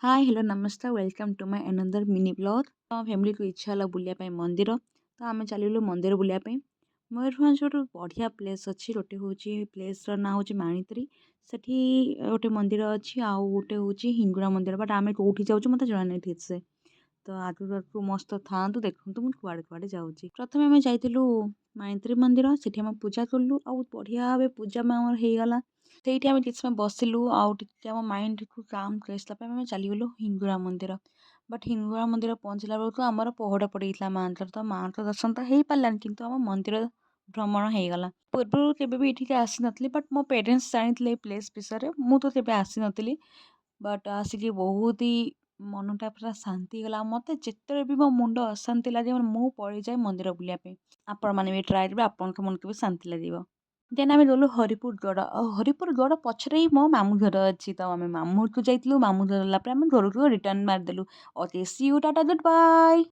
ହାଏ, hello, ନମସ୍କାର, welcome to my another mini vlog। ଆମ ଫ୍ୟାମିଲିକୁ ଇଚ୍ଛା ହେଲା ବୁଲିବା ପାଇଁ ମନ୍ଦିର, ତ ଆମେ ଚାଲିଲୁ ମନ୍ଦିର ବୁଲିବା ପାଇଁ। ମୟୂରଭଞ୍ଜ ଗୋଟେ ବଢ଼ିଆ ପ୍ଲେସ୍ ଅଛି। ଗୋଟେ ହେଉଛି, ପ୍ଲେସ୍ର ନାଁ ହେଉଛି ମାଣିତ୍ରୀ। ସେଠି ଗୋଟେ ମନ୍ଦିର ଅଛି ଆଉ ଗୋଟେ ହେଉଛି ହିଙ୍ଗୁଳା ମନ୍ଦିର। ବଟ୍ ଆମେ କେଉଁଠି ଯାଉଛୁ, ମୋତେ ଜଣା ନାହିଁ ଠିକ୍ସେ। ତ ଆଗକୁ ଆଗକୁ ମସ୍ତ ଥାଆନ୍ତୁ, ଦେଖନ୍ତୁ ମୁଁ କୁଆଡ଼େ କୁଆଡ଼େ ଯାଉଛି। ପ୍ରଥମେ ଆମେ ଯାଇଥିଲୁ ମାଣିତ୍ରୀ ମନ୍ଦିର। ସେଠି ଆମେ ପୂଜା କଲୁ ଆଉ ବଢ଼ିଆ ଭାବେ ପୂଜା ଆମର ହେଇଗଲା। ସେଇଠି ଆମେ କିଛି ସମୟ ବସିଲୁ ଆଉ ଟିକେ ଆମ ମାଇଣ୍ଡକୁ କାମ୍ ଆସିଲା ପାଇଁ ଆମେ ଚାଲିଗଲୁ ହିଙ୍ଗୁଳା ମନ୍ଦିର। ବଟ୍ ହିଙ୍ଗୁଳା ମନ୍ଦିର ପହଞ୍ଚିଲା ବେଳକୁ ଆମର ପହଡ଼ ପଡ଼ିଯାଇଥିଲା ମାଆଙ୍କର। ତ ମାଆଙ୍କ ଦର୍ଶନ ତ ହେଇପାରିଲାନି, କିନ୍ତୁ ଆମ ମନ୍ଦିର ଭ୍ରମଣ ହେଇଗଲା। ପୂର୍ବରୁ କେବେ ବି ଏଠିକି ଆସିନଥିଲି, ବଟ୍ ମୋ ପେରେଣ୍ଟସ୍ ଜାଣିଥିଲେ ଏଇ ପ୍ଲେସ୍ ବିଷୟରେ। ମୁଁ ତ କେବେ ଆସିନଥିଲି, ବଟ୍ ଆସିକି ବହୁତ ହି ମନଟା ପୁରା ଶାନ୍ତି ହେଇଗଲା। ଆଉ ମୋତେ ଯେତେବେଳେ ବି ମୋ ମୁଣ୍ଡ ଅଶାନ୍ତି ଲାଗେ, ମୁଁ ପଳେଇଯାଏ ମନ୍ଦିର ବୁଲିବା ପାଇଁ। ଆପଣମାନେ ବି ଟ୍ରାଏ କରିବେ, ଆପଣଙ୍କ ମନକୁ ବି ଶାନ୍ତି ଲାଗିବ। ଦେନ୍ ଆମେ ଗଲୁ ହରିପୁର ଗଡ଼। ଆଉ ହରିପୁର ଗଡ଼ ପଛରେ ହିଁ ମୋ ମାମୁଁ ଘର ଅଛି। ତ ଆମେ ମାମୁଁ ଘରକୁ ଯାଇଥିଲୁ। ମାମୁଁ ଘର ଗଲା ପରେ ଆମେ ଘରକୁ return ମାରିଦେଲୁ। Okay, see you, tata, good bye.